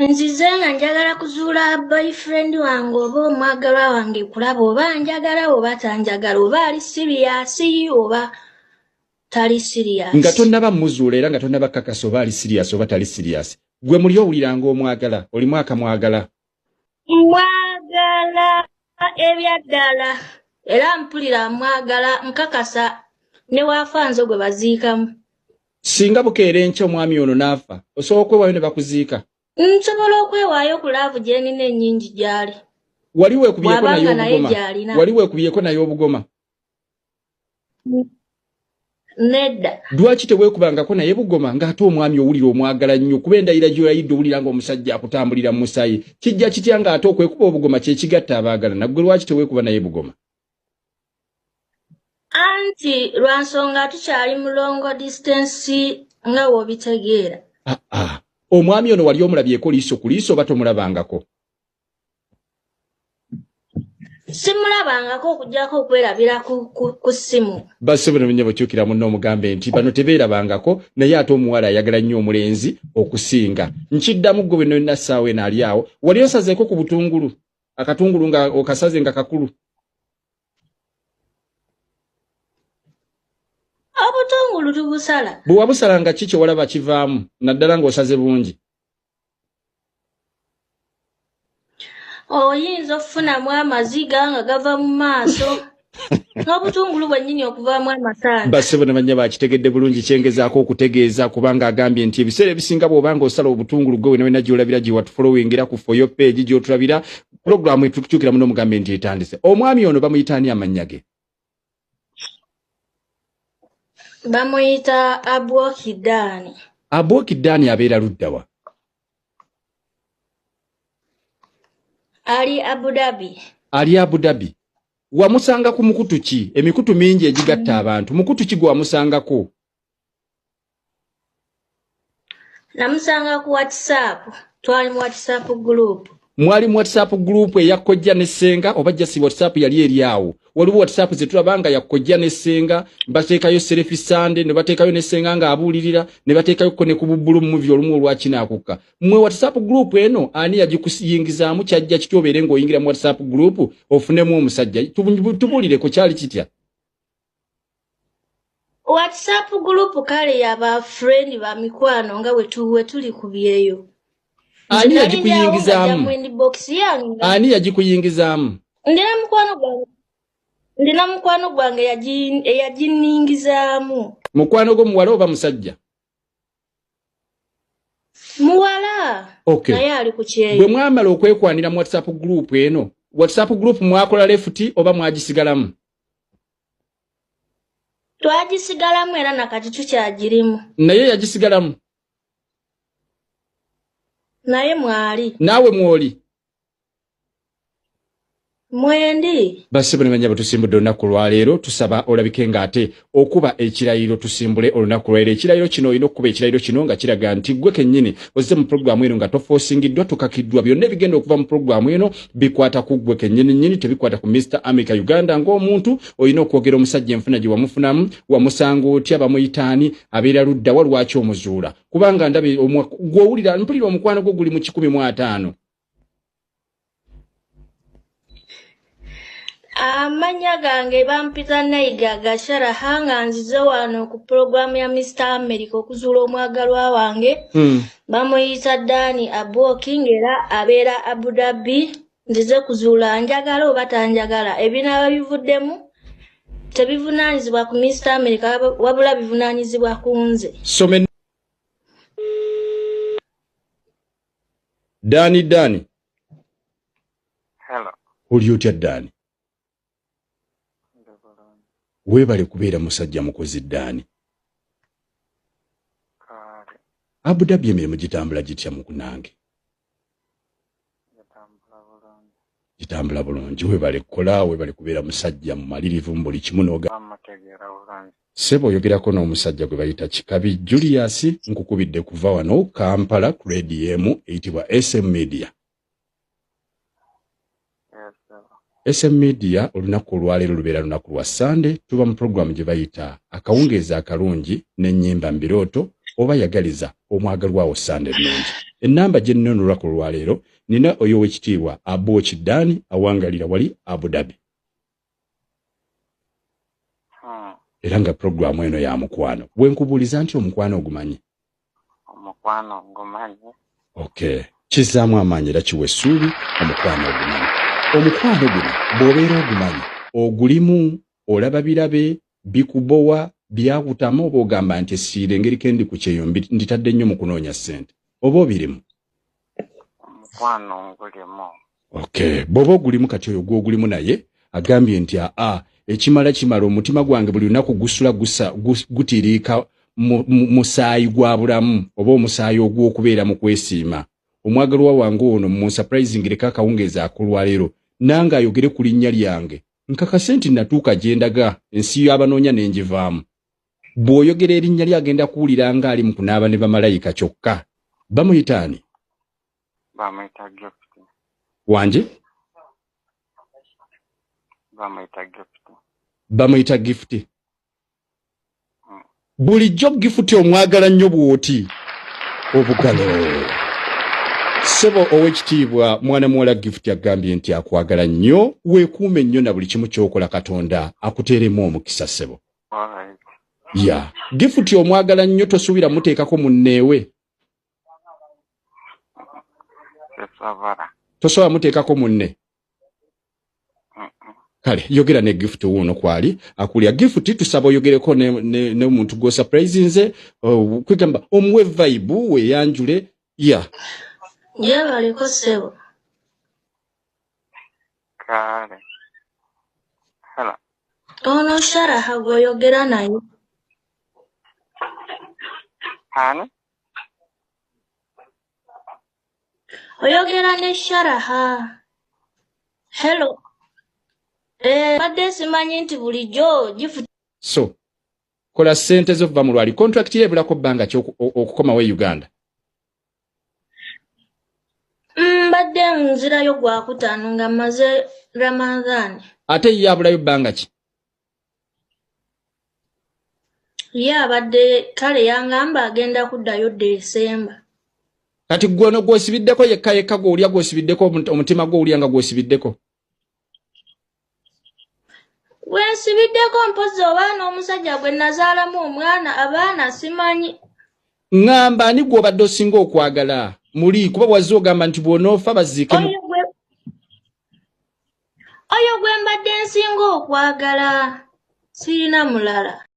Nzize nga njagala kuzuula boyfriend wange oba omwagalwa wange, kulaba oba njagala oba tanjagala, oba ali serious oba tali serious. Nga tonnaba muzuula era nga tonnaba kakasa oba ali serious oba tali serious, gwe muli owulira ng'omwagala, olimu akamwagala? Mwagala ebyaddala, era mpulira mwagala, nkakasa ne waafa nze gwe baziikamu. Singa bukeera enkya omwami ono n'afa, osobola okwewaayo ne bakuziika? Nsobola okwewaayo ku love gyenina ennyingi gy'ali. Wali weekubyeko naye Bw'abanga naye obugoma? gy'alina. Wali weekubyeko naye obugoma? Nedda. Lwaki teweekubangako naye bugoma ng'ate omwami owulira omwagala nnyo, kuba endayira gy'olayidde owulira ng'omusajja akutambulira mu musaayi? Kijja kitya ng'ate okwekuba obugoma kyekigatta abaagala? Naggwe lwaki teweekuba naye bugoma? Anti lwa nsonga tukyali mu long distance nga w'obitegeera. Aa, omwami ono wali omulabyeko liiso ku liiso oba tomulabangako? Simulabangako okuggyako okwerabira ku ssimu. Bassebo ne bannyabo, kyukira munno omugambe nti bano tebeerabangako, naye ate omuwala ayagala nnyo omulenzi okusinga. Nkiddamu, ggwe bwe nolina ssaawa eno ali awo, wali osazeeko ku butungulu, akatungulu nga okasaze nga kakulu? Obutungulu tubusala. Bwe wabusala nga ki kye walaba kivaamu, naddala ng'osaze bungi? Oyinza okufunamu amaziga nga gava mu maaso n'obutungulu bwennyini okuvaamu amasaani. Bassebo ne bannyabo, akitegedde bulungi kyengezaako okutegeeza, kubanga agambye nti ebiseera ebisinga bw'oba ng'osala obutungulu, gwe wena wena gy'olabira, gye watufollowingira ku For You page, gy'otulabira pulogulaamu etukyukiramu n'omugambe nti etandise. Omwami ono bamuyita ani amannya ge? Bamuyita Abwokidaani. Abwokidaani abeera luddawa? Ali Abu Dhabi. Ali Abu Dhabi. Wamusanga ku mukutu ki? Emikutu mingi egigatta abantu, mukutu ki gwe wamusangako? Namusanga ku WhatsApp, twali mu WhatsApp group. Mwali mu WhatsApp group eya kojja ne ssenga oba just WhatsApp yali eri awo? Waliwo WhatsApp ze tulaba nga ya kojja ne ssenga, bateekayo selfie Sunday, ne bateekayo ne ssenga ng'abuulirira, ne bateekayo ko ne ku bubbulu mu movie olumu olwakinaakukka. Mmwe WhatsApp group eno ani yagikusiyingizaamu? Kyajja kitya obeere ng'oyingira mu WhatsApp group ofunemu omusajja? Tubuulireko, kyali kitya? WhatsApp group kale yaba friend, ba mikwano nga we tuli ku byeyo. Ani Nze nali ndi awo nga yagikuyingizaamu? jja mu inbox yange nga Ani yagikuyingizaamu? Ndina mukwano gwange eyaginningizaamu. Mukwano gwo muwala oba musajja? Muwala. Okay. Naye ali ku Bwe kyeyo. mwamala okwekwanira mu WhatsApp group eno, WhatsApp group mwakola left oba mwagisigalamu? Twagisigalamu era nakati tukyagirimu. Naye yagisigalamu? Naye mwali. Naawe mwoli? Mwendi. Bassebo ne bannyabo, tusimbudde olunaku lwaleero. Tusaba olabike ng'ate okuba ekirayiro. Tusimbule olunaku lwaleero. Ekirayiro kino, olina okukuba ekirayiro kino nga kiraga nti gwe kennyini ozze mu pulogulaamu eno nga tofoosingiddwa, tokakiddwa. Byonna ebigenda okuva mu pulogulaamu eno bikwata ku ggwe kennyini nnyini, tebikwata ku Mr America Uganda. Ng'omuntu olina okwogera omusajja enfuna gye wamufunamu, wamusanga otya, bamuyitaani, abeera ludda wa, lwaki omuzuula, kubanga ndaba gw'owulira, mpulira omukwano gwo guli mu 150. Amannya gange bampita Naiga Gasharaha, nga nzize wano ku pulogulaamu ya Mr America okuzuula omwagalwa wange. Bamuyita Dani Abwoki ng'era abeera Abu Dhabi. Nzize kuzuula njagala oba tanjagala. Ebinaaba bivuddemu tebivunaanyizibwa ku Mr America, wabula bivunaanyizibwa ku nze. Some Dani, Dani. Hello. Oli otya, Dani? Ndi bulungi. Weebale kubeera musajja mukozi, Dani. Kaale. Abu Dhabi emirimu gitambula gitya mukunange? Gitambula bulungi. Gitambula bulungi. Weebale kukola, weebale kubeera musajja mumalirivu mu buli kimu n'oga. Bamutegeera bulungi. Ssebo, oyogerako n'omusajja gwe bayita Kikabi Julius. Nkukubidde kuva wano Kampala ku rediyo emu eyitibwa SM Media. Yes, sir. SM Media, olunaku olwaleero lubeera lunaku lwa Sande, tuba mu pulogulaamu gye bayita Akawungeezi Akalungi n'Ennyimba mu Birooto. Oba yagaliza omwagalwa wo Sande ennungi. Ennamba gye nnina olunaku olwaleero, nina oyo ow'ekitiibwa Abwoki Ddaani, awangalira wali Abu Dhabi. Era nga puroguramu eno ya mukwano. Bwe nkubuuliza nti omukwano ogumanyi? Omukwano ngumanyi. Okay, kizzaamu amaanyi era kiwa essuubi. Omukwano ogumanyi. Omukwano guno bw'obeera ogumanyi, ogulimu, olaba birabe bikubowa byakutama, oba ogamba nti essiira engeri kendi ku kyeyo nditadde nnyo mu kunoonya ssente, oba obirimu? Omukwano ngulimu. Okay, bw'oba ogulimu, kati oyo gw'ogulimu naye agambye nti aa, ekimala kimala, omutima gwange buli lunaku gusula gutiriika musaayi gwa bulamu oba omusaayi ogw'okubeera mu kwesiima. Omwagalwa wange ono munsurprisingireko akawungeezi akolwaleero, nange ayogere ku linnya lyange, nkakase nti natuuka gye ndaga, ensi y'abanoonya n'enjivaamu. Bw'oyogera erinnya lye agenda kuwulira ng'ali mu kunaaba ne bamalayika. Kyokka bamuyita ani? Bamuyita Gift. Wanje? Bamuyita Gift. Bamuyita Gift. Bulijjo Gift omwagala nnyo bw'oti? Obugalo, ssebo. Ow'ekitiibwa mwana muwala Gift agambye nti akwagala nnyo, weekuume nnyo na buli kimu ky'okola, Katonda akuteeremu omukisa, ssebo. Alright. Ya Gift omwagala nnyo, tosuubira muteekako munneewe? Sisobola. Tosobola muteekako munne? Mm-mm. Kale yogera ne Gift wuuno kwali akulya. Gift, tusaba oyogereko n'omuntu ne gw'osurprisinze, kwegamba omuwe vibe, weeyanjule ya. Gyebaliko, ssebo. Kale. Hello. Ono Sharaha gw'oyogera naye. Ani? Oyogera ne Sharaha. Hello. Badde simanyi nti bulijjo Gift So kola ssente zo, vva mu lwali. Contract ye ebulako bbanga ki okukomawo e Uganda? Mbadde nzirayo gwakutaano nga mmaze Ramadhan. Ate ye abulayo bbanga ki? Ye abadde kale yangamba agenda kuddayo Desemba. Kati gwe ono gw'osibiddeko yekka yekka, gw'owulya gw'osibiddeko, omutima gw'owulya nga gw'osibiddeko? Gwensibiddeko mpozzi oba n'omusajja gwe nazaalamu omwana, abaana simanyi. Ŋŋamba ani gw'obadde osinga okwagala muli, kuba bwazze ogamba nti bw'onoofa baziike mu Oyo gwe mbadde nsinga okwagala, sirina mulala.